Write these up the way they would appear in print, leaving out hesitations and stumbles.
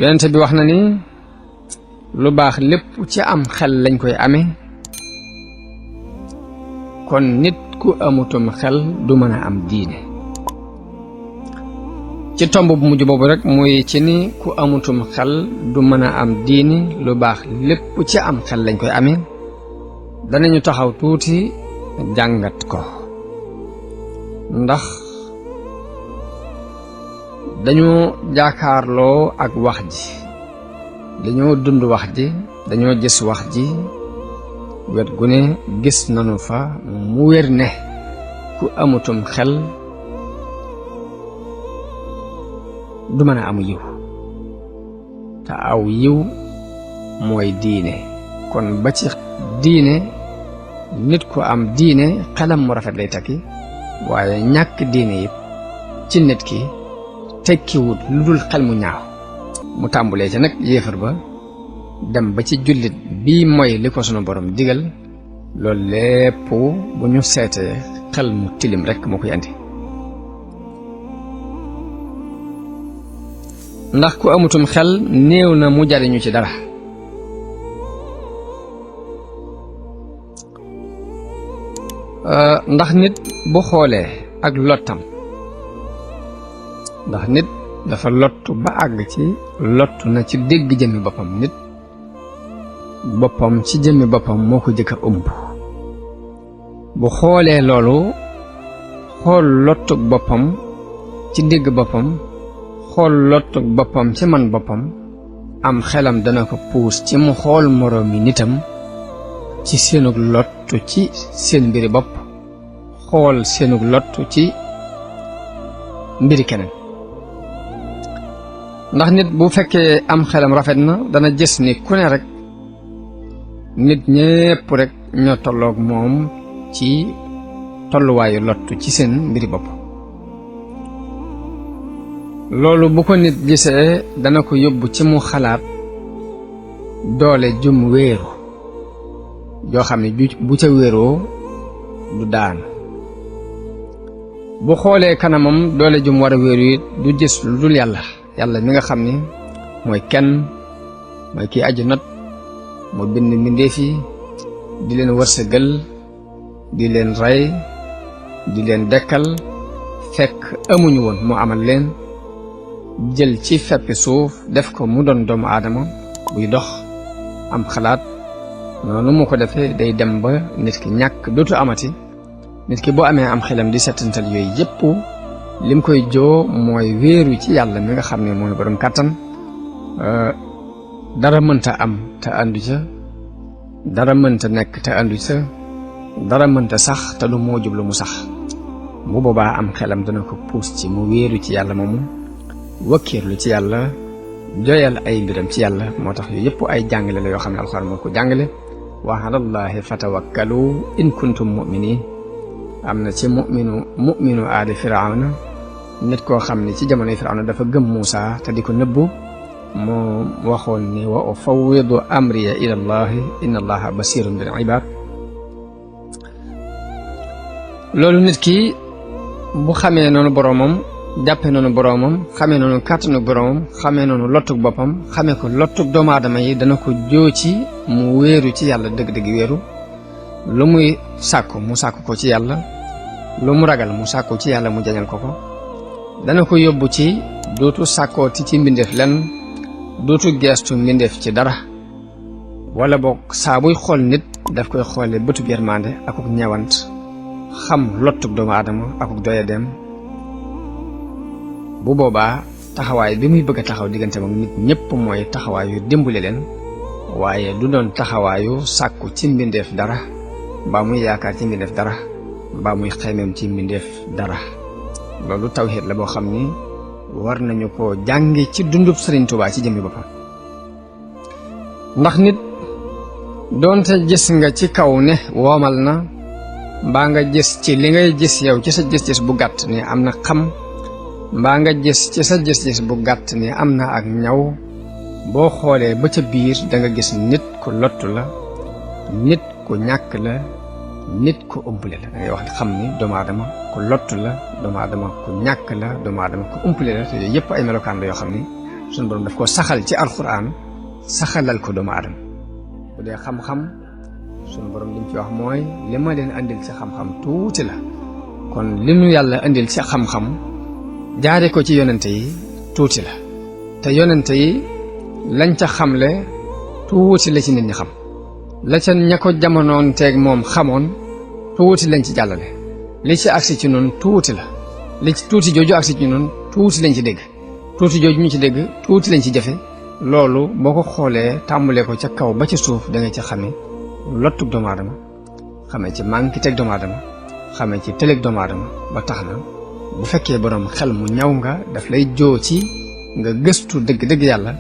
yonent bi wax na ni lu baax lépp ci am xel lañ koy amee kon nit ku amutum xel du mën a am diine ci tomb bu mujj boobu rek muy ci ni ku amutum xel du mën a am diine lu baax lépp ci am xel lañ koy amee danañu taxaw tuuti jàngat ko ndax dañoo jaakaarloo ak wax ji dañoo dund wax ji dañoo gis wax ji wet gu ne gis nanu fa mu wér ne ku amutum xel du mën a am yiw te aw yiw mooy diine kon ba ci diine nit ku am diine xelam mu rafet lay takki waaye ñàkk diine it ci nit ki tekkiwut lu dul xel mu ñaaw mu tàmbulee ca nag yéefar ba dem ba ci jullit bii mooy li ko sunu borom digal loolu lépp bu ñu seetee xel mu tilim rekk moo koy andi ndax ku amutum xel néew na mu jariñu ci dara ndax nit bu xoolee ak lottam ndax nit dafa lottu ba àgg ci lottu na ci dégg jëmmi boppam nit boppam ci jëmmi boppam moo ko jëkk a ëmb bu xoolee loolu xool lottug boppam ci dégg boppam xool lottug boppam ci man boppam am xelam dana ko puus ci mu xool moroomi nitam ci seenug lottu ci seen mbiri bopp xool seenug lottu ci mbiri keneen ndax nit bu fekkee am xelam rafet na dana gis ni ku ne rek nit ñépp rek ñoo tolloog moom ci tolluwaayu lottu ci seen mbiri bopp loolu bu ko nit gisee dana ko yóbbu ci mu xalaat doole jum wéeru joo xam ne bu ca wéeroo du daanu bu xoolee kanamam doole jum war a wéeru it du gis lu dul yàlla mi nga xam ni mooy kenn mooy kii aju not moo bind mbindéef yi di leen wërsëgal di leen rey di leen dekkal fekk amuñu woon mu amal leen jël ci feppi suuf def ko mu doon doomu aadama buy dox am xalaat noonu mu ko defee day dem ba nit ki ñàkk dootu amati nit ki boo amee am xelam di settantal yooyu yépp lim koy joo mooy wéeru ci yàlla mi nga xam ne mooy borom kàttan dara mënta am te àndu ca dara mënta nekk te àndu ca dara mënta sax te du moo jublu mu sax bu boobaa am xelam dana ko puus ci mu wéeru ci yàlla moomu wakkiirlu ci yàlla joyal ay mbiram ci yàlla moo tax yooyu yëpp ay jàngale la yoo xam ne alxuraan moo ko jàngale wa alallaahi fatawakkalu in kuntum mu'minin am na ci mu'minu aali firawna nit koo xam ne ci jamonoy firawna dafa gëm Muusa te di ko nëbbu moo waxoon ni wa ufawwidu amriya ila allahi inna allaha basirun bil ibad loolu nit ki bu xamee noonu boroomam jàppe noonu boroomam xamee noonu kàttanu boroomam xamee noonu lottug boppam xamee ko lottug doomu aadama yi dana ko joo ci mu wéeru ci yàlla dëgg-dëgg wéeru lu muy sàkku mu sàkku ko ci yàlla lu mu ragal mu sàkku ci yàlla mu jañal ko dana ko yóbbu ci dootu sàkkooti ci mbindeef lenn dootu geestu mbindeef ci dara wala boog saa buy xool nit daf koy xoole bëtub yërmande akuk ñewant xam lottug doomu aadama akuk doyadeem bu boobaa taxawaay bi muy bëgg a taxaw diggante ak nit ñépp mooy taxawaayu dimbali leen waaye du doon taxawaayu sàkku ci mbindeef dara mbaa muy yaakaar ci mbindeef dara mbaa muy xemeem ci mbindeef dara loolu tawhiid la boo xam ni war nañu ko jàngi ci dundub Sëriñ Tuubaa ci jëmmi boppam ndax nit doonte gis nga ci kaw ne woomal na mbaa nga gis ci li ngay gis yow ci sa gis-gis bu gàtt ni am na xam mbaa nga gis ci sa gis-gis bu gàtt ni am na ak ñaw boo xoolee ba ca biir danga gis nit ku lottu la nit ku ñàkk la nit ku ëmpale la da ngay wax xam ni doomu aadama ku lottu la doomu aadama ku ñàkk la doomu aadama ku ëmpale la te yooyu yëpp ay melokaan la yoo xam ni sunu borom daf ko saxal ci alquran saxalal ko doomu aadama bu dee xam-xam sunu borom li mu ci wax mooy li ma leen andil ci xam-xam tuuti la kon li nu yàlla andil ci xam-xam jaare ko ci yonente yi tuuti la te yonente yi lañ ca xamle tuuti la ci nit ñi xam la ca ña ko jamonoon teeg moom xamoon tuuti lañ ci jàllale li ci agsi ci noonu tuuti la li ci tuuti jooju agsi ci noonu tuuti lañ ci dégg tuuti jooju ñu ci dégg tuuti lañ ci jafe loolu boo ko xoolee tàmbalee ko ca kaw ba ca suuf da nga ci xame lottug doomu aadama xamee ci manki teg doomu aadama xamee ci tëleg doomu aadama ba tax na bu fekkee borom xel mu ñaw nga daf lay joo ci nga gëstu dëgg-dëgg yàlla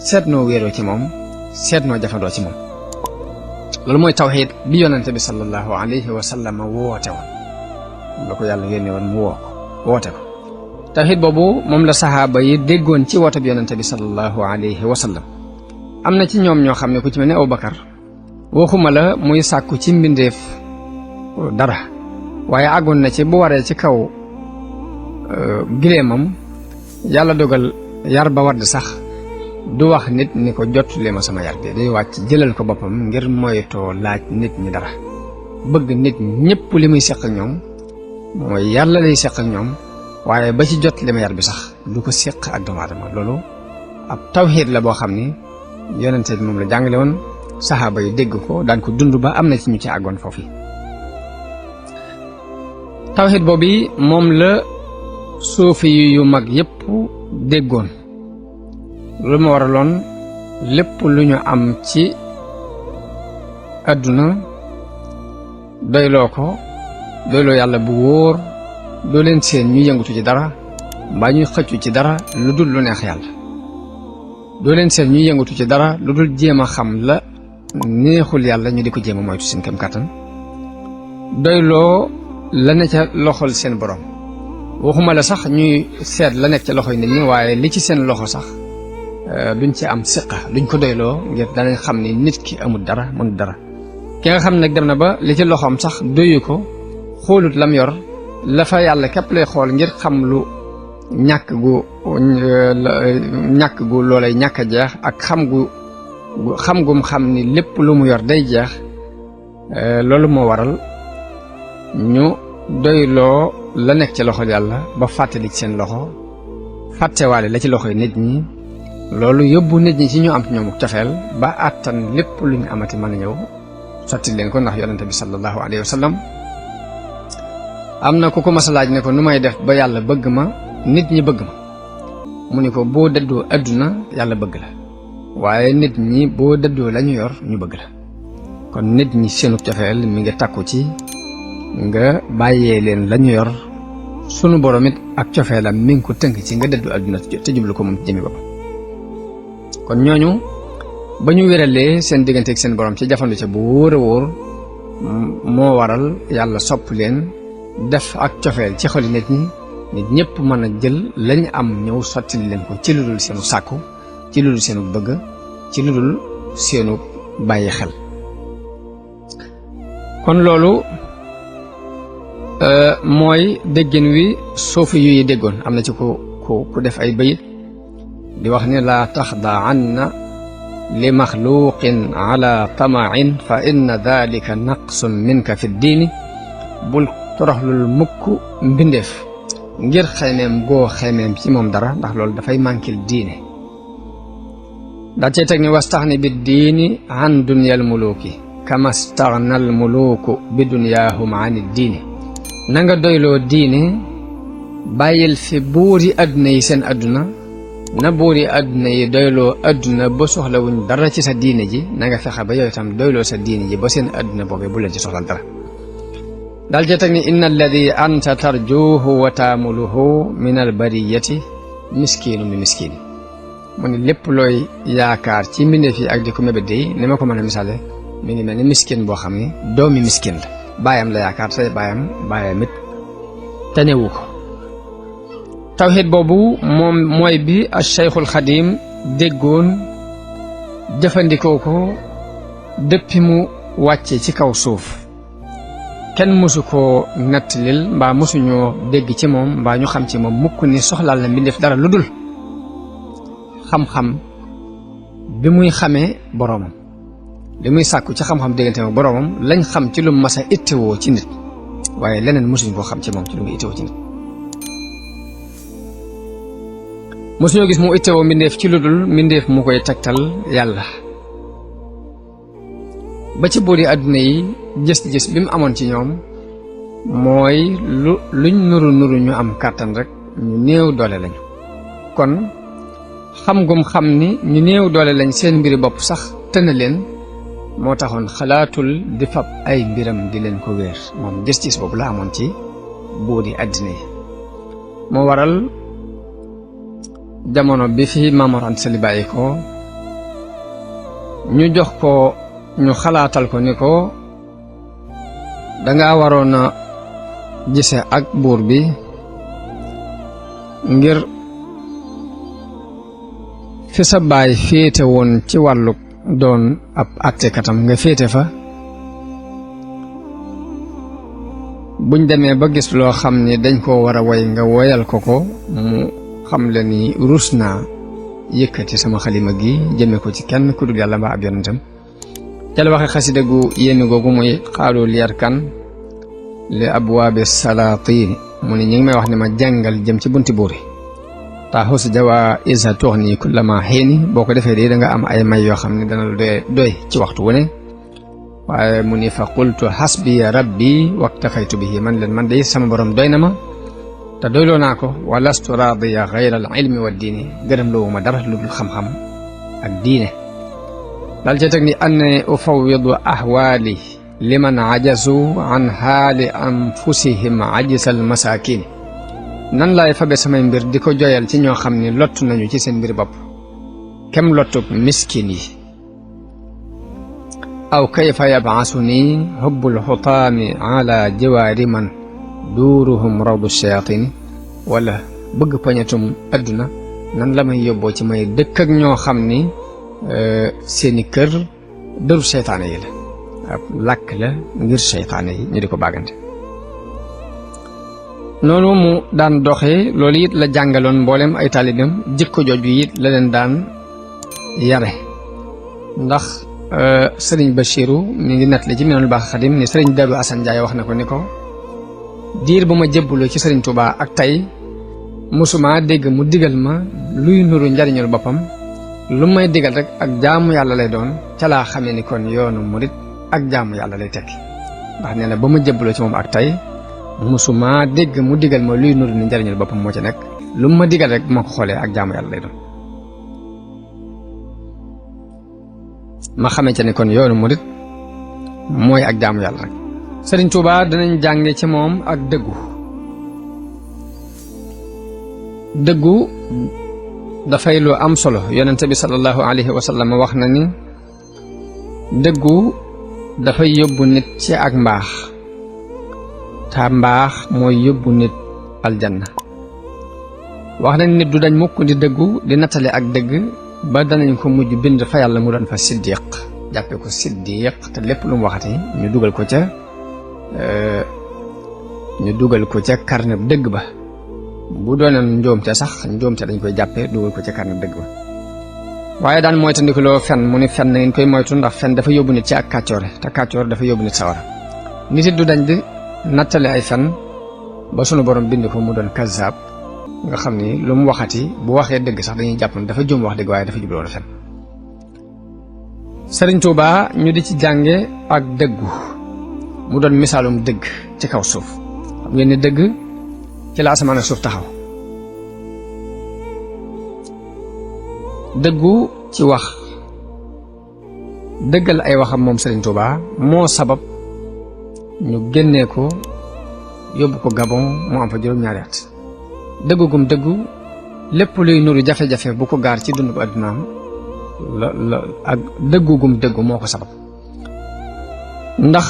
seet noo wéeroo ci moom seet noo jafandoo ci moom loolu mooy tawxiid bi yonente bi sallallahu alayhi wa sallam woote woon la ko yàlla yónnee woon mu woote ko tawxiid boobu moom la saxaaba yi déggoon ci woote bi yonente bi sallallahu alayhi wa sallam am na ci ñoom ñoo xam ne ku ci mel ne Abubakar waxuma la muy sàkku ci mbindeef dara waaye àggoon na ci bu waree ci kaw gileemam yàlla dogal yar ba wadd sax du wax nit ni ko jot li ma sama yar bi day wàcc jëlal ko boppam ngir moytoo laaj nit ñi dara bëgg nit ñëpp li muy seq ak ñoom mooy yàlla lay seq ak ñoom waaye ba ci jot li ma yar bi sax du ko seq ak doomu aadama loolu ab tawxiid la boo xam ni yonente bi moom la jàngale woon saxaaba yi dégg ko daan ko dund ba am na ci ñu ci àggoon foofu tawxiid boobu moom la suufi yu mag yépp déggoon loolu ma waraloon lépp lu ñu am ci àdduna doyloo ko doyloo yàlla bu wóor doo leen seen ñu yëngatu ci dara mbaa ñuy xëccu ci dara lu dul lu neex yàlla doo leen seen ñuy yëngatu ci dara lu dul jéem a xam la neexul yàlla ñu di ko jéem a moytu seen kem kàttan doyloo la ne ca loxol seen borom waxuma la sax ñuy seet la nekk ca loxoy nit ñi waaye li ci seen loxo sax duñ ci am siqa duñ ko doyloo ngir danañ xam ni nit ki amul dara mënul dara ki nga xam nag dem na ba li ci loxoom sax doyu ko xoolut lam yor la fa yàlla képp lay xool ngir xam lu ñàkk gu loolay ñàkk a jeex ak xam gum xam ni lépp lu mu yor day jeex loolu moo waral ñu doyloo la nekk ci loxo yàlla ba fàttali ci seen loxo fàttewaale la ci loxoy nit ñi loolu yóbbu nit ñi ci ñu am ñoom cofeel ba àttan lépp lu ñu amati mën a ñëw sotti leen ko ndax yonente bi sallallahu alayhi wa sallam am na ku ko mas a laaj ne ko nu may def ba yàlla bëgg ma nit ñi bëgg ma mu ni ko boo dëddoo àdduna yàlla bëgg la waaye nit ñi boo dëddoo la ñu yor ñu bëgg la kon nit ñi seenu cofeel mi ngi takku ci nga bàyyee leen la ñu yor sunu borom it ak cofeelam mi ngi ko tënk ci nga dëddu àdduna te jublu ko moom ci jëmi boppam kon ñooñu ba ñu wéralee seen diggante ak seen borom ci jafandu ca bu wóor a wóor moo waral yàlla sopp leen def ak cofeel ci xoli nit ñëpp mën a jël lañ am ñëw sottili leen ko ci lu dul seenu sàkku ci lu dul seenu bëgg ci lu dul seenu bàyyi xel kon loolu mooy déggin wi suufi yu yi déggoon am na ci ku def ay bayit di wax ni laa taxdaanna li maxluqin ala tamain fa inna dalika naqsun minka fi ddiini bul toroxlul mukk mbindeef ngir xemeem goo xemeem ci moom dara ndax loolu dafay mànkil diine daa cee teg ni wastaxni bi diini an dunyal muluki kama staxnal muluku bi dunyaahum an diini na nga doyloo diine bàyyil fi buuri àdduna yi seen àdduna na buuri àdduna yi doyloo àdduna ba soxlawuñ dara ci sa diine ji na nga fexe ba yow itam doyloo sa diine ji ba seen àdduna boobee bu leen ci soxlal dara daal cee teg ni inna alladi anta tarjuhu wa taamuluhu min albariyati miskiinu mi miskiini mu ne lépp looy yaakaar ci mbindeef yi ak di ko mébét yi ni ma ko mën a misaale mi ngi mel ni miskin boo xam ne doomi miskin la baayam la yaakaar te baayam it tanewu ko tawxiid boobu moom mooy bi a Cheikhul Xadim déggoon jëfandikoo ko dëppi mu wàcce ci kaw suuf kenn mësu koo nattalil mbaa mësuñoo dégg ci moom mbaa ñu xam ci moom mukk ni soxlaal na mbindeef dara lu dul xam-xam bi muy xamee boroomam li muy sàkku ci xam-xam diggante ak boroomam lañ xam ci lu mas a ittewoo ci nit waaye leneen mosuñ koo xam ci moom ci lu muy ittewoo ci nit mosuñoo gis mu ittewoo mbindeef ci lu dul mbindeef mu koy tegtal yàlla ba ci boori àdduna yi gis-gis bi mu amoon ci ñoom mooy luñ nuru ñu am kàttan rek ñu néew doole lañu kon xam gum xam ni ñu néew doole lañ seen mbiri bopp sax tëna leen moo taxoon xalaatul di fab ay mbiram di leen ko wéer moom gis-gis boobu la amoon ci boori àdduna yi moo waral jamono bi fi Maam Mor Anta Sali bàyyi ko ñu jox ko ñu xalaatal ko ni ko danga waroon a gise ak buur bi ngir fi sa baay féete woon ci wàllu doon ab àttekatam nga féete fa buñ demee ba gis loo xam ni dañ koo war a woy nga woyal ko mu xam le ni rus naa yëkkati sama xalima gi jëme ko ci kenn ku dul yàlla mbaa ab yonentam ca la waxe xasida gu yéeme googu muy xaalu liyarkan li abwaabi salaatiin mu ne ñi ngi may wax ne ma jàngal jëm ci bunti buuri taxus jawa isa tuxni kullama xiini boo ko defee de da nga am ay may yoo xam ne dana la doy ci waxtu wu ne waaye mu ni fa qultu xasbiya rabbi waktafaytu bihi man leen man day sama borom doy na ma te doyloo naa ko wa lastu raadiya gayra al ilmi wa diini gërëm loowu ma dara lu dul xam-xam ak diine dal ca teg ni anne ufawidu ahwaali liman ajazu an haali anfusihim ajisal masaakin nan laay fabe samay mbir di ko joyal ci ñoo xam ni lott nañu ci seen mbir bopp kem lottug miskin yi aw kayfa yabaasu ni hubbul xutaami ala jiwaari man duuruhum rawdu shayatin wala bëgg pañatum adduna nan la may yóbboo ci may dëkk ak ñoo xam ni seeni kër dëru seytaane yi la ab làkk la ngir seytaane yi ñu di ko bàggante noonu mu daan doxee loolu it la jàngaloon mboolem ay taalibam jikko jooju it la leen daan yare ndax sëriñ Bachiru mi ngi nettali ci Minanul Baaxil Xadim ni sëriñ Daru Asan Njaay wax na ko ni ko diir bu ma jébbaloo ci sëriñ Tuubaa ak tey mosuma dégg mu digal ma luy nuru njariñul boppam lu may digal rek ak jaamu yàlla lay doon ca laa xamee ni kon yoonu murit ak jaamu yàlla lay tekki ndax nee na ba ma jébbaloo ci moom ak tey musuma dégg mu digal ma luy nuru ni njariñul boppam moo ci nekk lu ma digal rek bu ma ko xoolee ak jaamu yàlla lay doon ma xamee ca ni kon yoonu murit mooy ak jaamu yàlla rek Sëriñ Tuubaa danañ jànge ci moom ak dëggu dafay lu am solo yonente bi sallallahu alayhi wa sallam wax na ni dëggu dafay yóbbu nit ci ak mbaax ta mbaax mooy yóbbu nit aljanna wax na nit du dañ mukk di dëggu di nattale ak dëgg ba danañ ko mujj bind fa yàlla mu doon fa siddiq jàppe ko siddiq te lépp lu mu waxati ñu dugal ko ca karneb dëgg ba bu doonoon njoomte sax njoomte dañ koy jàppe dugal ko ca karneb dëgg ba waaye daan moytandikuloo fen mu ni fen na ngeen koy moytu ndax fen dafa yóbbu nit ci ak kàccoore te kàccoor dafa yóbbu nit sawara nit it du dañ di nattale ay fen ba sunu borom bind ko mu doon kazaab nga xam ni lu mu waxati bu waxee dëgg sax dañuy jàpp ne dafa jum wax dëgg waaye dafa jubloon fen Sëriñ Tuubaa ñu di ci jànge ak dëggu mu doon misaalum dëgg ci kaw suuf xam ngeen ne dëgg ci la asamaan ak suuf taxaw dëggu ci wax dëggal ay waxam moom Sëriñ Tuubaa moo sabab ñu génnee ko yóbbu ko Gabon mu am fa juróom-ñaari at dëggu gum dëggu lépp luy nuru jafe-jafe bu ko gaar ci dund bu addunaam la ak dëggu gum dëggu moo ko sabab ndax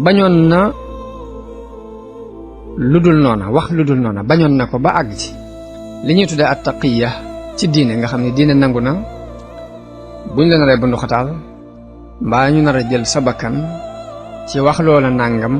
bañoon na lu dul noona wax lu dul noona bañoon na ko ba àgg ci li ñuy tuddee attaqiya ci diine nga xam ne diine nangu na buñ la naree bundu xataal mbaa ñu nar a jël sa bakkan ci wax loola nàngam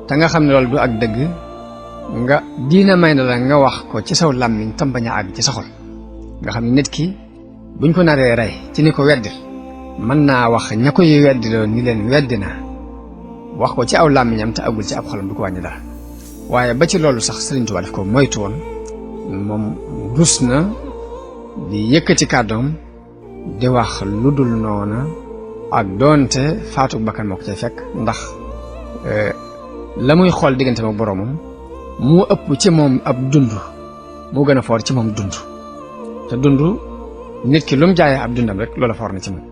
te nga xam ne loolu du ak dëgg nga diine may na la nga wax ko ci saw làmmiñ tam bañ a àgg ci sa xol nga xam ne nit ki buñ ko naree rey ci ni ko weddil mën naa wax ña koy weddiloo ni leen weddi naa wax ko ci aw làmmiñam te agul ci ab xolam du ko wàññi dara waaye ba ci loolu sax Sëriñ Tuubaa daf ko moytu woon moom rus na di yëkkati kàddoom di wax lu dul noona ak doonte faatu bakkan moo ko cay fekk ndax la muy xool diggante ak boroomam moo ëpp ci moom ab dund moo gën a foor ci moom dund te dund nit ki lu mu jaayee ab dundam rek loola foor na ci moom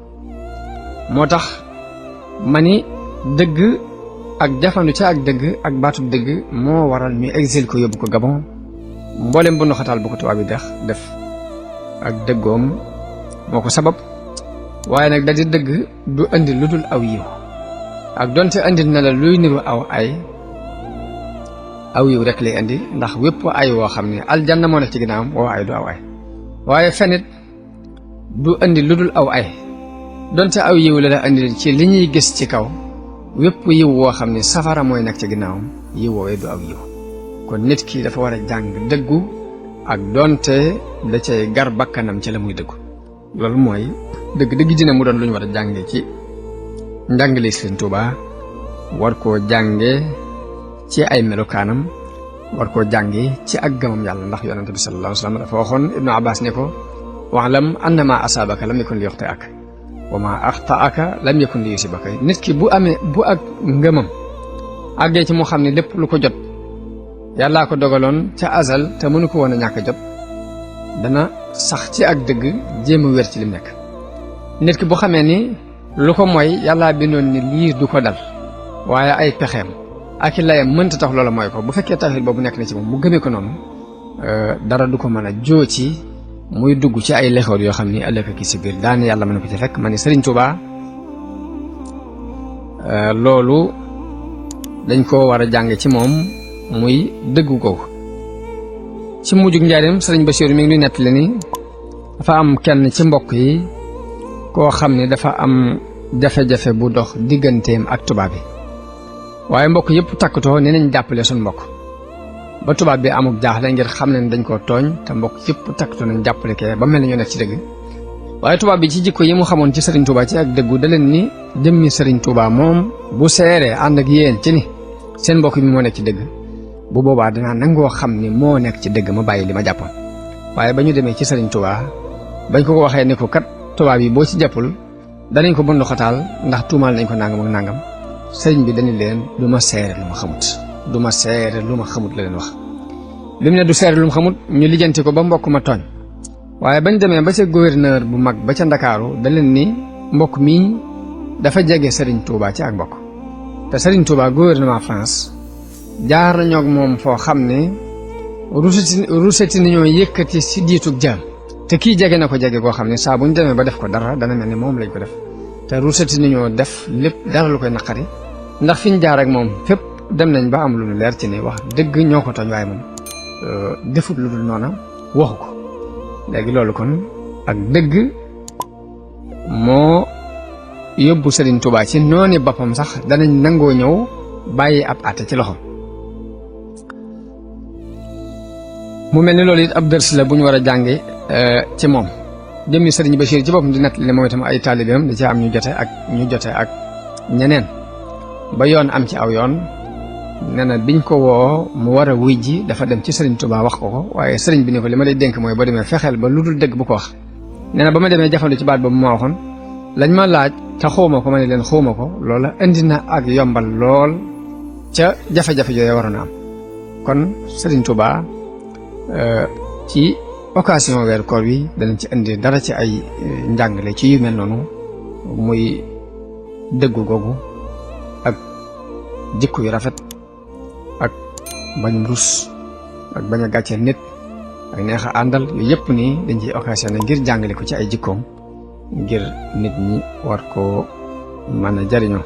moo tax ma ni dëgg ak jafandu ca ak dëgg ak baatub dëgg moo waral ñu exil ko yóbbu ko Gabon mboolem bu ndoxataal bu ko tubaab yi def ak dëggoom moo ko sabab waaye nag da di dëgg du indi lu dul aw yiw ak donte indi na la luy niru aw yiw rek lay indi ndax wépp ay woo xam ne aljanna moo nekk ci ginnaawam woo ay du aw ay waaye fenit du indi lu dul aw ay donte aw yiw la indi ci li ñuy gis ci kaw wépp yiw woo xam ne safara mooy nekk ci ginnaawam yiw woowee du aw yiw kon nit ki dafa war a jàng dëggu ak donte da cay gar bakkanam ci la muy dëggu loolu mooy dëgg dina mu doon lu ñu war a jànge ci njàngale Sëriñ Tuubaa war koo jànge ci ay melokaanam war koo jànge ci ak gëmam yàlla ndax yonente bi sallallahu alayhi wa sallam dafa waxoon Ibnu Abbas ne ko wa'lam anna ma asaabaka lam yakun li yuxti'aka wa ma axta'aka lam yakun li yusibaka nit ki bu ak ngëmam àggee ci mu xam ne lépp lu ko jot yàllaa ko dogaloon ca azal te mënu ko woon a ñàkk jot dana sax ci ak dëgg jéem a wér ci lim nekk nit ki bu xamee ni lu ko mooy yàllaa bindoon ni lii du ko dal waaye ay pexeem ak i layam mënta tax loola mooy ko bu fekkee tawhid boobu nekk na ci moom mu gëmee ko noonu dara du ko mën a joo ci muy dugg ci ay lexoor yoo xam ni ëllëg ki si biir daane yàlla mën na ko ci fekk ma ne Sëriñ Tuubaa loolu dañ ko war a jàng ci moom muy dëggu googu ci mujjug njaareem Sëriñ Basiiru mi ngi nuy nettali ni dafa am kenn ci mbokk yi koo xam ne dafa am jafe-jafe bu dox digganteem ak tubaab yi waaye mbokk yëpp takkatoo ne nañ jàppale suñ mbokk ba tubaab bi amuk jaaxle ngir xam ne dañ koo tooñ te mbokk yëpp takkatoo nañ jàppale kee ba mel ne ñoo nekk ci dëgg waaye tubaab bi ci jikko yi mu xamoon ci Sëriñ Tuubaa ci ak dëggu da leen ni jëmmi Sëriñ Tuubaa moom bu seeree ànd ak yéen ci ni seen mbokk mi moo nekk ci dëgg bu boobaa danaa nangoo xam ni moo nekk ci dëgg ma bàyyi li ma jàppoon waaye ba ñu demee ci Sëriñ Tuubaa bañ ko waxee ne ko kat tubaab yi boo ci jàppul danañ ko bundu xataal ndax tuumaal nañ ko nangam ak nangam sëriñ bi dañu leen du ma seere lu ma xamut du ma seere lu ma xamut la leen wax bi mu ne du seere lu ma xamut ñu lijjanti ko ba mbokk ma tooñ waaye bañ demee ba ca gouverneur bu mag ba ca Ndakaaru da leen ni mbokk mii dafa jege Sëriñ Tuubaa ci ak mbokk te Sëriñ Tuubaa gouvernement France jaar nañoo ak moom foo xam ne ruseti nañoo yëkkati si diitug jaam te kii jege na ko jege koo xam ne saa bu ñu demee ba def ko dara dana mel ni moom lañ ko def te ruseti nañoo def lépp dara lu koy naqari ndax fi ñu jaar ak moom fépp dem nañ ba am lu ñu leer ci ne wax dëgg ñoo ko tooñ waaye moom defut lu dul noona waxu ko léegi loolu kon ak dëgg moo yóbbu Sëriñ Tuubaa ci nooni boppam sax danañ nangoo ñëw bàyyi ab àtte ci loxo mu mel ni loolu it ab dërs la bu ñu war a jànge ci moom jëmmi Sëriñ Basiir ci boppam di nettali moom itam ay taalibeem da ci am ñu jote ak ñeneen ba yoon am ci aw yoon nee na biñ ko woo mu war a wuy ji dafa dem ci Sëriñ Tuubaa wax ko waaye sëriñ bi ne ko li ma lay dénk mooy boo demee fexeel ba lu dul dëgg bu ko wax nee na ba ma demee jafandu ci baat boobu ma waxoon lañ ma laaj te xawma ko ma ne leen xawma ko loola indi na ak yombal lool ca jafe-jafe yooyu waroon a am kon Sëriñ Tuubaa ci occasion weer koor wi danañ ci indi dara ci ay njàngale ci yu mel noonu muy dëggu googu ak jikko yu rafet ak bañum rus ak bañ a gàcceel nit ak neex a àndal yooyu yëpp nii dañ ciy occasion ngir jàngale ko ci ay jikkoom ngir nit ñi war koo mën a jariñoo